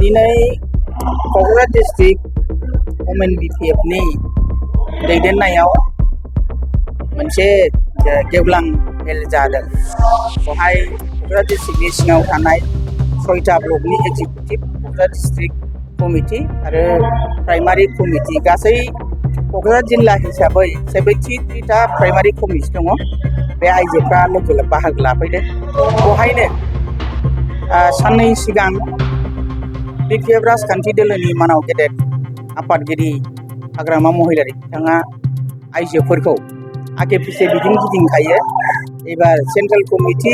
दिनै Kokrajhar district women BPF-नि दैदेननायाव मोनसे गेवलां मेल जादों। बेवहाय क'क्राझार डिस्ट्रिक्टनि सिङाव थानाय 6टा ब्लकनि एक्जिकिउटिभ, क'क्राझार डिस्ट्रिक्ट कमिटि आरो प्राइमारि कमिटि, गासै क'क्राझार जिल्ला हिसाबै 73टा प्राइमारि कमिटि दङ। बे आइजोफ्रा बाहागो लाफैदों। बेवहायनो साननै सिगां BPF राजखान्थि दोलोनि मानाव गेदेर आफादगिरि हाग्रामा महिलारि बिथाङा आइजोफोरखौ आगे पिछे गिदिंखायो। एबार सेन्ट्रेल कमिटि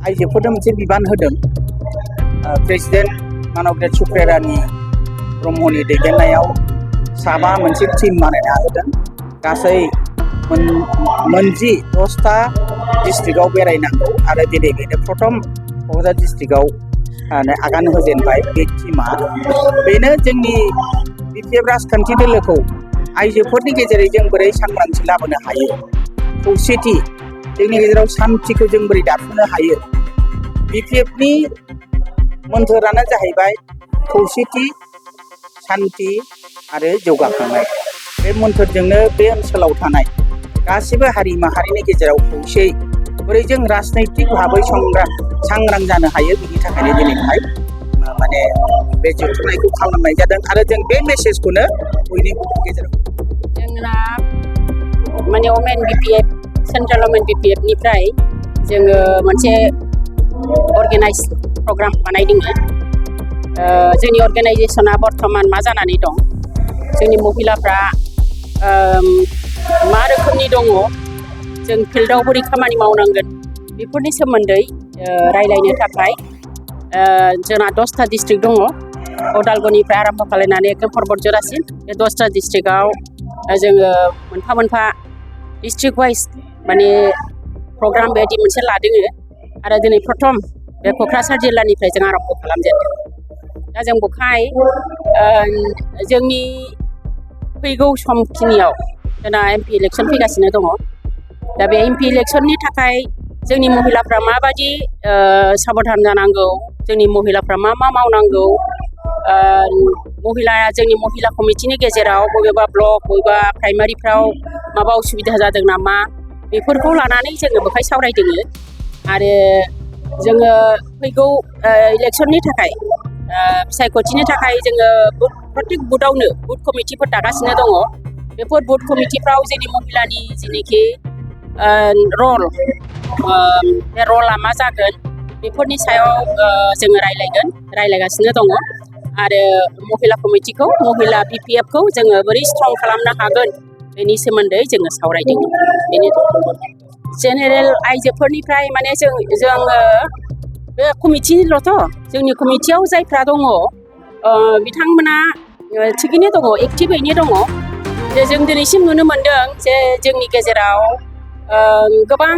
आइजोफोरनो मोनसे बिबान होदों। प्रेसिडेन्ट मानबदेब सुप्रेरानि ब्रह्मनि दैदेननायाव 7 मोनसे टिम बानायना होदों। गासै 10टा डिस्ट्रिक्टआव बेरायनांगौ आरो दिनै बेनो प्रथम क'क्राझार डिस्ट्रिक्टआव आगान होजेनबाय बे टिमा। बेनो जोंनि BPF राजखान्थि दोलोखौ आइजोफोरनि गेजेरै जों बोरै सांग्रांथि लाबोनो हायो, खौसेथि, जोंनि गेजेराव सान्थिखौ जों बोरै दाफुंनो हायो। BPF-नि मोन्थोरानो जाहैबाय खौसेथि, सान्थि आरो जौगाखांनाय। बे मोन्थोरजोंनो बे ओनसोलाव थानाय गासिबो हारि माहारिनि गेजेराव खौसेयै बोरै जों राजनैतिक भाबै सांग्रां जानो हायो, बिनि थाखायनो दिनैहाय बे जथुमनायखौ खालामनाय जादों आरो जों बे मेसेजखौनो बयनिबो गेजेराव जोंना वमेन BPF, सेन्ट्रेल वमेन BPF-निफ्राय जोङो मोनसे अर्गेनाइज प्रग्राम बानायदों। जोंनि अर्गेनाइजेसना बर्थमान मा जानानै दं, जोंनि महिलाफ्रा मा रोखोमनि दङ, जों फिल्डआव बोरै खामानि मावनांगोन, बेफोरनि सोमोन्दै रायलायनो थाखाय जोंना 10टा डिस्ट्रिक्ट दङ। उदालगुरिनिफ्राय आरम्भ खालामनानै एकदम परबतजरासिम बे 10टा डिस्ट्रिक्टआव जोङो मोनफा डिस्ट्रिक्ट वाइज प्रग्राम बायदि मोनसे लादों आरो दिनै प्रथम बे क'क्राझार जिल्लानिफ्राय जों आरम्भ खालामजेनदों। दा जों बेवहाय जोंनि फैगौ समखिनियाव जोंना MP इलेक्सन फैगासिनो दङ। दा बे MP इलेक्सननि थाखाय जोंनि महिलाफ्रा माबायदि साबधान जानांगौ, जोंनि महिलाफ्रा मा मावनांगौ, जोंनि महिला कमिटिनि गेजेराव बबेबा ब्लक बबेबा प्राइमारिफ्राव माबा उसुबिदा जादों नामा, बेफोरखौ लानानै जोङो बेवहाय सावरायदों। आरो जोङो फैगौ इलेक्सननि थाखाय सायख'थिनि थाखाय जोङो प्रत्येक बुथआवनो बुथ कमिटिफोर दागासिनो दङ। बेफोर बुथ कमिटिफ्राव जोंनि महिलानि जेनोखि रल, बे रला मा जागोन, बेफोरनि सायाव जोङो रायलायगासिनो दङ। आरो महिला कमिटिखौ, महिला BPF-खौ जोङो बोरै स्ट्रं खालामनो हागोन, बेनि सोमोन्दै जोङो सावरायदों। जेनेरेल आइजोफोरनिफ्राय जोङो बे कमिटिनिल'थ', जोंनि कमिटियाव जायफ्रा दङ बिथांमोना थिगैनो दङ, एक्टिभैनो दङ। जे जों दिनैसिम नुनो मोनदों जे जोंनि गेजेराव गोबां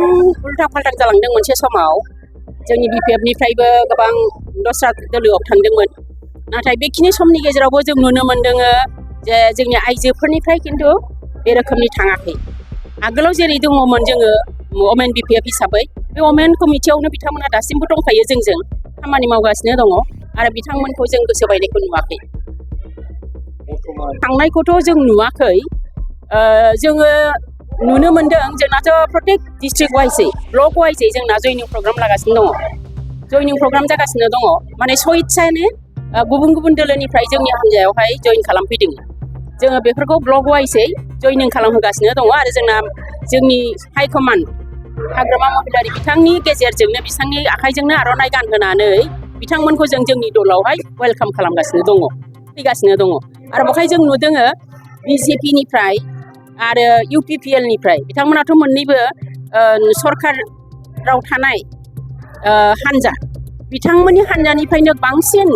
उल्था फाल्था जालांदों। मोनसे समाव जोंनि BPF-निफ्रायबो गोबां दस्रा दोलोआव थांदोंमोन। नाथाय बेखिनि समनि गेजेरावबो जों नुनो मोनदों जे जोंनि आइजोफोरनिफ्राय खिन्थु बे रोखोमनि थाङाखै। आगोलाव जेरै दङमोन जोङो वमेन BPF हिसाबै, बे वमेन कमिटियावनो बिथांमोना दासिमबो दंखायो, जोंजों खामानि मावगासिनो दङ आरो बिथांमोनखौ जों गोसो बायनायखौ नुवाखै। थांनायखौथ' जों नुवाखै। जोङो नुनो मोनदों जोंनाथ' प्रत्येक डिस्ट्रिक्ट वाइजै, ब्लक वाइजै जोंना जयनिं प्रग्राम लागासिनो दङ। जयनिं प्रग्राम जागासिनो दङ। 6तायानो गुबुन गुबुन दोलोनिफ्राय जोंनि हान्जायावहाय जयन खालामफैदों। जोङो बेफोरखौ ब्लक वाइजै जयनिं खालामहोगासिनो दङ आरो जोंनि हाइकमान्ड हाग्रामा महिलारि बिथांनि गेजेरजोंनो, बिथांनि आखाइजोंनो आर'नाइ गानहोनानै बिथांमोनखौ जोंनि दलावहाय वेलकाम खालामगासिनो दङ, फैगासिनो दङ। आरो बेवहाय जों नुदों BJP-निफ्राय आरो UPPL-निफ्राय, बिथांमोनाथ' मोननैबो सरकाराव थानाय हान्जा, बिथांमोननि हान्जानिफ्रायनो बांसिन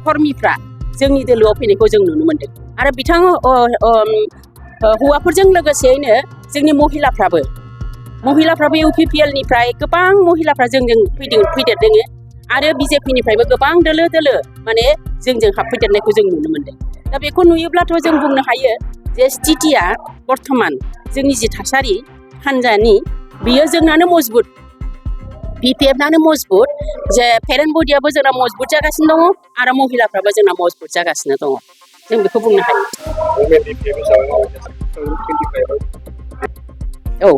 कर्मिफ्रा जोंनि दोलोआव फैनायखौ जों नुनो मोनदों। आरो हौवाफोरजों लोगोसेयैनो जोंनि महिलाफ्राबो UPPL-निफ्राय गोबां महिलाफ्रा जोंजों फैदेरदों आरो BJP-निफ्रायबो गोबां दोलो जोंजों हाबफैदेरनायखौ जों नुनो मोनदों। दा बेखौ नुयोब्लाथ' जों बुंनो हायो जे स्थितिया बर्थमान जोंनि जि थासारि हान्जानि, बियो जोंनानो मजबुत। बिपिएफआनो मजबुत जे पेरेन्ट बडियाबो जोंना मजबुत जागासिनो दङ आरो महिलाफ्राबो जोंना मजबुत जागासिनो दङ जों बेखौ बुंनो हायो औ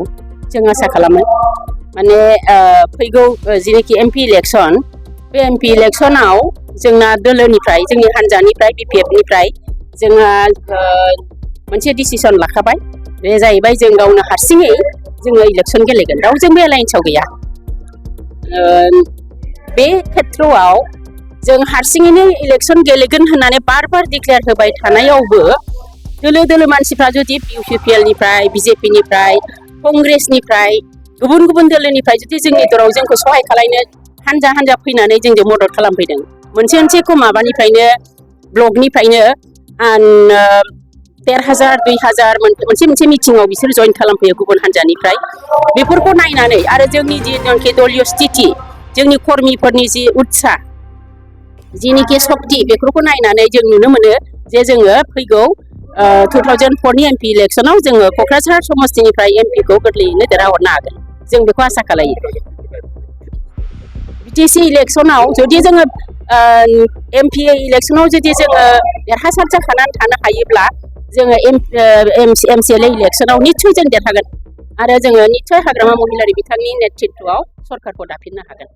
जों आसा खालामो माने फैगौ जेनोखि एमपि इलेक्सन बे एमपि इलेक्सनाव जोंना दोलोनिफ्राय जोंनि हान्जानिफ्राय बिपिएफनिफ्राय जोंहा मोनसे डिसिसन लाखाबाय बे जाहैबाय जों गावनो हारसिङै जोङो इलेक्सन गेलेगोन रावजोंबो एलायन्सआव गैया बे खेथ्रआव जों हारसिङैनो इलेक्सन गेलेगोन होननानै बार बार डिक्लेयार होबाय थानायावबो दोलो दोलो मानसिफ्रा जुदि इउपिपिएलनिफ्राय बिजेपिनिफ्राय कंग्रेसनिफ्राय गुबुन गुबुन दोलोनिफ्राय जुदि जोंनि दराव जोंखौ सहाय खालामनो हानजा हानजा फैनानै जोंजों मदद खालामफैदों मोनसे मोनसेखौ माबानिफ्रायनो ब्लकनिफ्रायनो 1,500 2,000 मोनसे मोनसे मिटिङाव बिसोर जइन खालामफैयो गुबुन हान्जानिफ्राय बेफोरखौ नायनानै आरो जोंनि जिनाखि दलीय स्थिति जोंनि कर्मिफोरनि जि उत्साह जिनिखि सक्ति बेफोरखौ नायनानै जों नुनो मोनो जे जोङो फैगौ 2004नि एमपि इलेक्सनाव जोङो क'क्राझार समस्तिनिफ्राय एमपिखौ गोरलैयैनो देरहाहरनो हागोन जों बेखौ आसा खालायो बिटिसि इलेक्सनाव जुदि जोङो एमपि इलेक्सनाव जुदि जोङो देरहासार जाखानानै थानो हायोब्ला जोङो एमसिएलए इलेक्सनाव निस्सय जों देरहागोन आरो जोङो निस्सय हाग्रामा महिलारि बिथांनि नेतृत्वआव सरकारखौ दाफिननो हागोन